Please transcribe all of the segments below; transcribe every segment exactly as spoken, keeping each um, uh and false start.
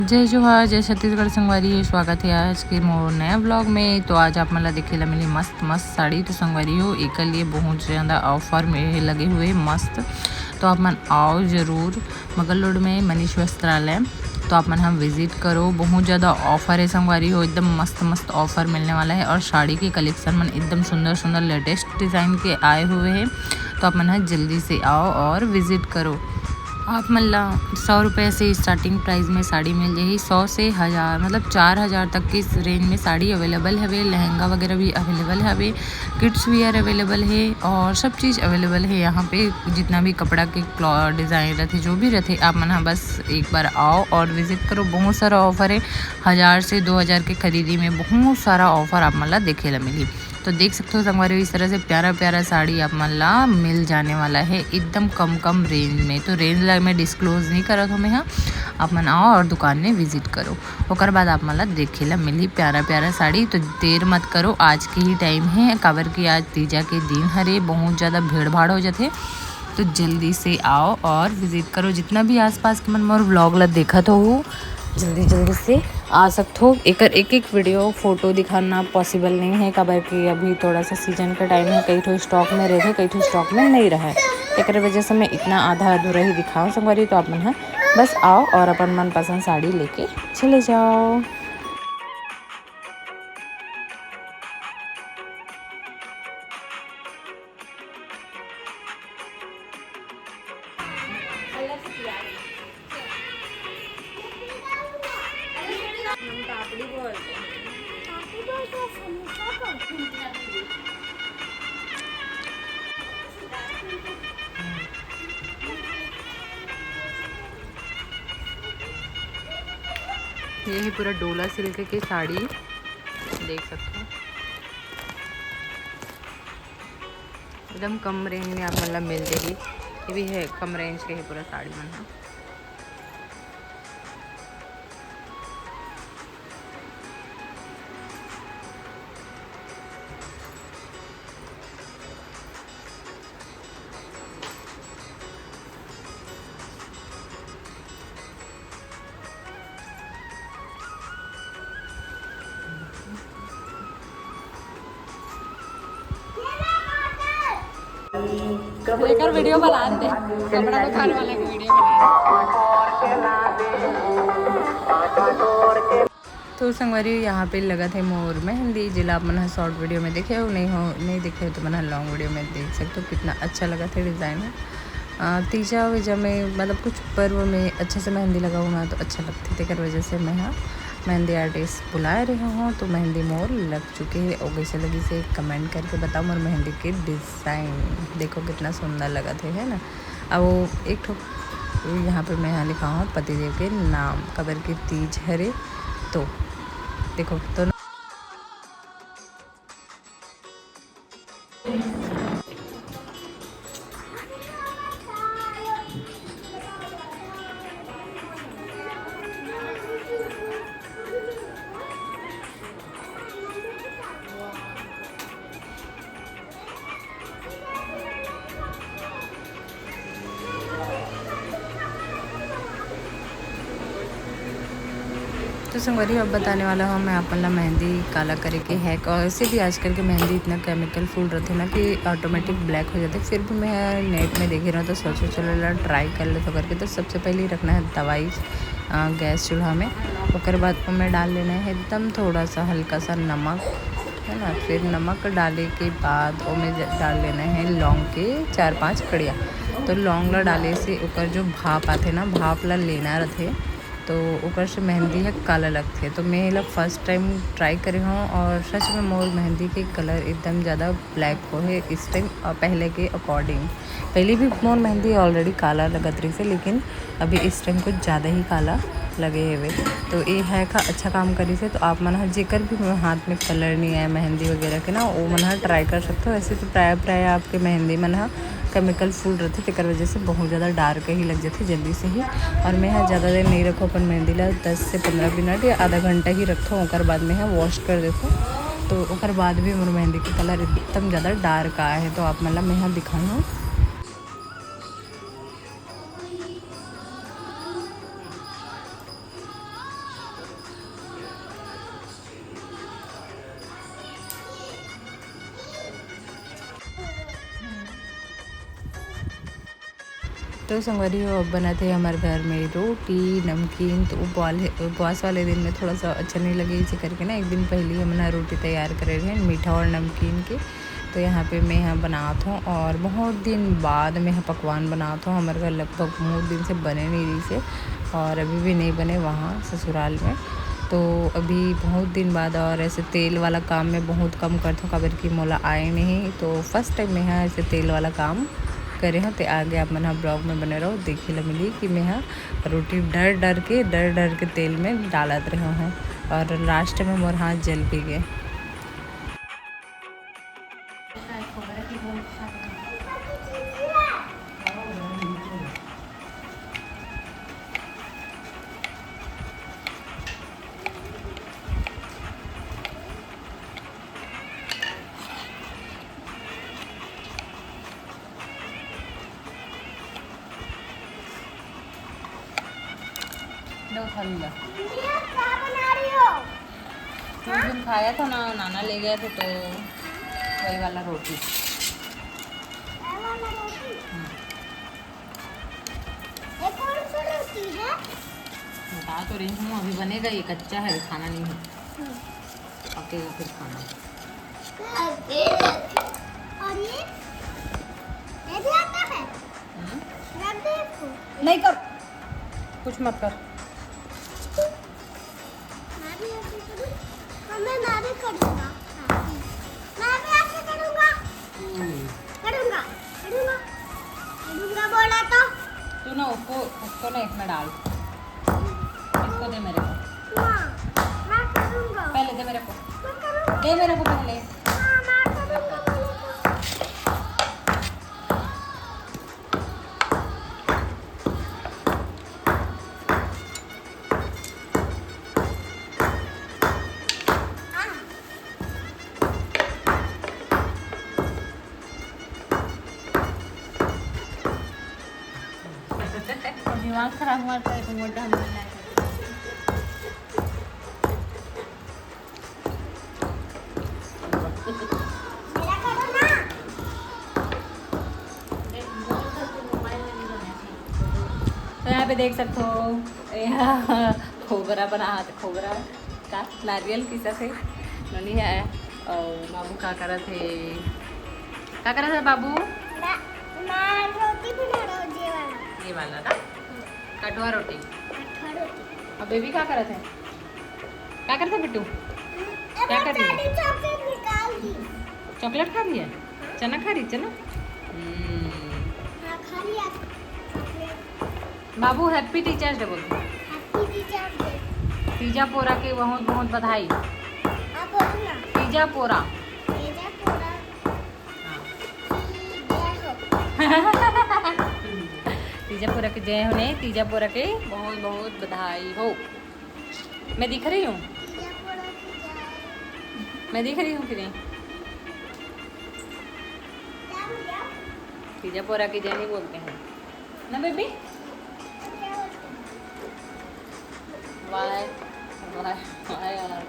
जय जोहार, जय छत्तीसगढ़ संगवारी हो, स्वागत है आज के मोर नया ब्लॉग में। तो आज आप मन ला देखे ला मिली मस्त मस्त साड़ी। तो संगवारी हो, एकर लिए बहुत ज्यादा ऑफर में लगे हुए मस्त। तो आप मन आओ जरूर मगल रोड में मनीष वस्त्रालय, तो आप मन हम विजिट करो। बहुत ज्यादा ऑफर है संगवारी हो, एकदम मस्त मस्त ऑफर मिलने वाला है। और साड़ी के कलेक्शन मन एकदम सुंदर सुंदर लेटेस्ट डिजाइन के आए हुए हैं, तो आप मन ह जल्दी से आओ और विजिट करो। आप मन ला सौ रुपये से स्टार्टिंग प्राइस में साड़ी मिल जाही। सौ से हज़ार, मतलब चार हज़ार तक के रेंज में साड़ी अवेलेबल हवे। लहंगा वगैरह भी अवेलेबल हवे, किड्स वियर अवेलेबल है और सब चीज़ अवेलेबल है यहाँ पे। जितना भी कपड़ा के क्लॉथ डिज़ाइन रहते, जो भी रहते, आप मन ह बस एक बार आओ और विजिट करो। बहुत सारा ऑफर है, हज़ार से दो हज़ार के खरीदी में बहुत सारा ऑफर आप मन ला देखे ला मिली। तो देख सकते हो संगवारी हो, इस तरह से प्यारा प्यारा साड़ी आप मन ला मिल जाने वाला है एकदम कम कम रेंज में। तो रेंज ला मैं डिस्क्लोज नहीं करत हूँ मैं, हाँ, आप मन आओ और दुकान में विजिट करो, ओकर बाद आप मन ला देखे ला मिली प्यारा प्यारा साड़ी। तो देर मत करो, आज के ही टाइम है, काबर कि आज तीजा के दिन हरे, बहुत ज़्यादा भीड़ भाड़ हो जाथे। तो जल्दी से आओ और विजिट करो। जितना भी आसपास के मन मोर व्लॉग ला देखत हो, जल्दी जल्दी से आ सकत हो। एकर एक एक वीडियो फोटो दिखाना पॉसिबल नहीं है, काबर कि अभी थोड़ा सा सीजन का टाइम है, कई ठो स्टॉक में रहथे, कई ठो स्टॉक में नहीं रहे। एकर वजह से मैं इतना आधा अधूरा ही दिखाऊँ संगवारी। तो आप मन ह बस आओ और अपन मनपसंद साड़ी लेके चले जाओ। हम पापड़ी बोलते हैं। ये है पूरा डोला सिल्क के साड़ी, देख सकते हो एकदम कम रेंज में आप मन ला मिल जाही। ये भी है कम रेंज के है पूरा साड़ी मन ह। एकर वीडियो बना दे, कपड़ा दुकान वाला के वीडियो बना दे। तो संगवारी, यहाँ पे लगत है मोर मेहंदी, जेला आप मन ह शॉर्ट वीडियो में देखे हो, नहीं हो, नहीं देखे हो तो मन ह लॉन्ग वीडियो में देख सकते हो, कितना अच्छा लगत है डिज़ाइन है। अ, तीजा वीजा में, मतलब कुछ पर्व में अच्छे से मेहंदी लगाओ ना तो अच्छा लगथे, तेकर वजह से मैं ह मेहंदी आर्टिस्ट बुलाए रहे हूँ, तो मेहंदी मोर लग चुके हे। और कैसे लगिस हे कमेंट करके बताओ मोर मेहंदी के डिज़ाइन। देखो कितना सुंदर लगत हे, है ना। अब वो एक ठो यहाँ पे मैं यहाँ लिखा हूँ पतिदेव के नाम, काबर के तीज हरे, तो देखो तो तो संगवारी, अब बताने वाला हूँ मैं आप मन ला मेहंदी काला करे के हैक। और ऐसे भी आजकल के मेहंदी इतना केमिकल फुल रहथे ना कि ऑटोमेटिक ब्लैक हो जाथे। फिर भी मैं नेट में देखे रहूँ तो सोचो चलो ला ट्राई कर लेथों करके। तो सबसे पहले रखना है तवाई, अ, गैस चूल्हा में। ओकर बाद ओमे डाल लेना है एकदम थोड़ा सा हल्का सा नमक, है ना। फिर नमक डाले के बाद ओमे ज-, डाल लेना है लौंग के चार पांच कड़िया। तो लौंग ला डाले से ओकर जो भाप आथे ना, भाप ला लेना रथे, तो ओकर से मेहंदी ह काला लगथे। तो मैं एला फर्स्ट टाइम ट्राई करे हूँ और सच में मोर मेहंदी के कलर एकदम ज़्यादा ब्लैक हो हे इस टाइम, अ, पहले के अकॉर्डिंग। पहले भी मोर मेहंदी ऑलरेडी काला लगत रहिस हे, लेकिन अभी इस टाइम कुछ ज़्यादा ही काला लगे हेवे। तो ये है का अच्छा काम करिस हे। तो आप मन ह जेकर भी हाथ में कलर नहीं आए मेहंदी वगैरह के ना, वो मन ह ट्राई कर सकते हो। ऐसे तो प्राय प्राय आपके मेहंदी मन ह केमिकल फुल रहथे, तेकर वजह से बहुत ज़्यादा डार्क ही लग जाथे जल्दी से ही। और मैं ह ज़्यादा देर नहीं रखूँ अपन मेहंदी ला, दस से पंद्रह मिनट या आधा घंटा ही रखथों, ओकर बाद मैं ह वॉश कर देथों। तो ओकर बाद भी मोर मेहंदी के कलर एकदम ज़्यादा डार्क आए हे, तो आप मन ला मैं ह दिखाई हूँ। तो संगवारी हो, अब बनत हे हमर घर में रोटी, नमकीन। तो उपवाल-, उपवास वाले दिन में थोड़ा सा अच्छा नहीं लगे, इसे करके ना एक दिन पहले ही हमन ह रोटी तैयार करे रहे, मीठा और नमकीन के। तो यहाँ पे मैं ह बनात हूँ और बहुत दिन बाद मैं ह पकवान बनात हूँ। हमर घर लगभग बहुत दिन से बने नहीं रहिस हे और अभी भी नहीं बने वहाँ ससुराल में। तो अभी बहुत दिन बाद, और ऐसे तेल वाला काम मैं बहुत कम करत हूँ, काबर कि मोला आए नहीं, तो फर्स्ट टाइम मैं ह ऐसे तेल वाला काम करे हव, ते आगे आप मन ह ब्लॉग में बने रहो, देखे ला मिली कि मैं ह रोटी डर डर के, डर डर के तेल में डालत रहे हव और लास्ट में मोर हाथ जल भी गए। लो, खा लो। क्या बना रही हो? उस दिन खाया था ना, नाना ले गया था, तो वही वाला रोटी। ये वाला रोटी? हम्म। ये कौन सा रोटी है? बता तो रही हूँ, अभी बनेगा, ये कच्चा है, अभी खाना नहीं है। हम्म। पकेगा फिर खाना। और ये? ये भी आता है? हम्म? रख दे इसको। नहीं कर, कुछ मत कर। मैं भी ऐसे करूँ? हाँ, मैं, मैं भी करूँगा। हाँ, ठीक। मैं भी ऐसे करूँगा। हम्म। करूँगा, करूँगा। करूँगा बोला तो। तू ना उसको, उसको ना इसमें डाल। इसको दे मेरे को। हाँ, मैं करूँगा। पहले दे मेरे को। मैं करूँगा। दे मेरे को पहले। हाँ, मैं करूँगा बोला तो। दिमाग खराब मत कर, तुम मोटा होने लायक हो। मेरा करो ना। तो यहाँ पे देख सकते हो, यहाँ खोबरा बना, खोबरा का नारियल पीसा थे नोनी है। और बाबू का करत है, का करत है बाबू? मैं, मैं रोटी बना रहा हूँ, ये वाला। ये वाला ना, कटवा रोटी। कटवा रोटी। और बेबी का करत है? का करत है बिट्टू? हम्म, क्या कर रही है? सारी चॉकलेट निकाल दी। चॉकलेट खा रही है? चना खा रही, चना? हम्म। हाँ, खा लिया चॉकलेट। बाबू, Happy Teachers Day बोल दो। Happy Teachers Day। Teeja Pora के बहुत बहुत बधाई। आप बोलो ना। तीजा पोरा। तीजा पोरा। हाँ। तीजा पोरा के जय हो ने, तीजा पोरा के बहुत बहुत बधाई हो। मैं दिख रही हूँ? मैं दिख रही हूँ कि नहीं? तीजा पोरा की जय नहीं बोलते हैं ना बेबी? वाह, वाह, वाह यार।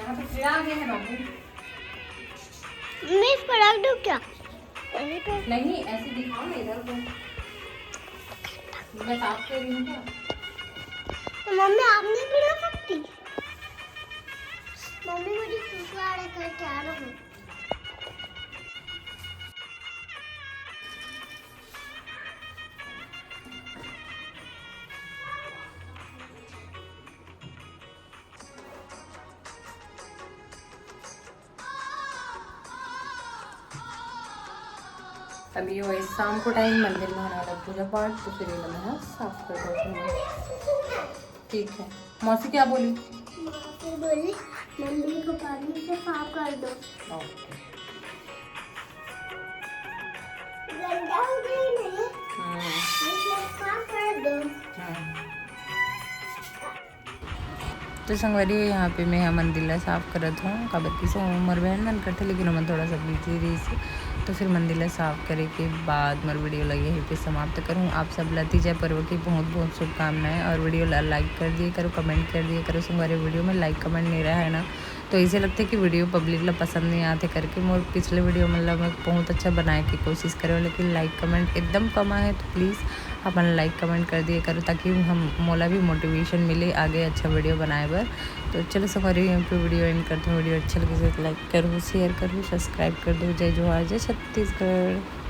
अब चिढ़ा गए हैं बाबू। मैं इस पर रख दूँ क्या? यहीं पे। नहीं, ऐसे दिखाओ ना इधर को। मैं साफ कर रही हूँ क्या? तो मम्मी, आप नहीं बना सकती? मम्मी, मुझे दूसरा वाला करके आ रहा हूँ। अभी वो शाम को टाइम मंदिर में होने वाला पूजा पाठ, तो फिर ये मैं साफ कर देती हूँ। ठीक है, मौसी क्या बोली? मौसी बोली, "मंदिर को पानी से साफ कर दो।" ओके। गंदा हो गया नहीं, हम्म, इसलिए साफ कर दो। हम्म। तो संगवारी हो, यहाँ पे मैं ह मंदिर ला साफ करत हूँ, काबर कि सो मोर बहन मन करथे, लेकिन ओमन थोड़ा सा बिजी रहिस हे। तो फिर मंदिर ला साफ करे के बाद मोर वीडियो ला यहीं पे समाप्त करूँ। आप सब ला तीजा पर्व की बहुत बहुत शुभकामनाएं, और वीडियो ला लाइक कर दिए करो, कमेंट कर दिए करो। संगवारी, वीडियो में लाइक कमेंट नहीं रहा है ना, तो ऐसे लगते कि वीडियो पब्लिक ला पसंद नहीं आते करके। मोर पिछले वीडियो मन ला मैं बहुत अच्छा बनाए की कोशिश करे, लेकिन लाइक कमेंट एकदम कम आए, तो प्लीज़ अपन लाइक कमेंट कर दिए करो, ताकि हम, मोला भी मोटिवेशन मिले आगे अच्छा वीडियो बनाए बर। तो चलो संगवारी, यहीं पे वीडियो एंड करते हैं। वीडियो अच्छा लगे तो लाइक करो, शेयर करो, सब्सक्राइब कर दो। जय जोहार, जय छत्तीसगढ़।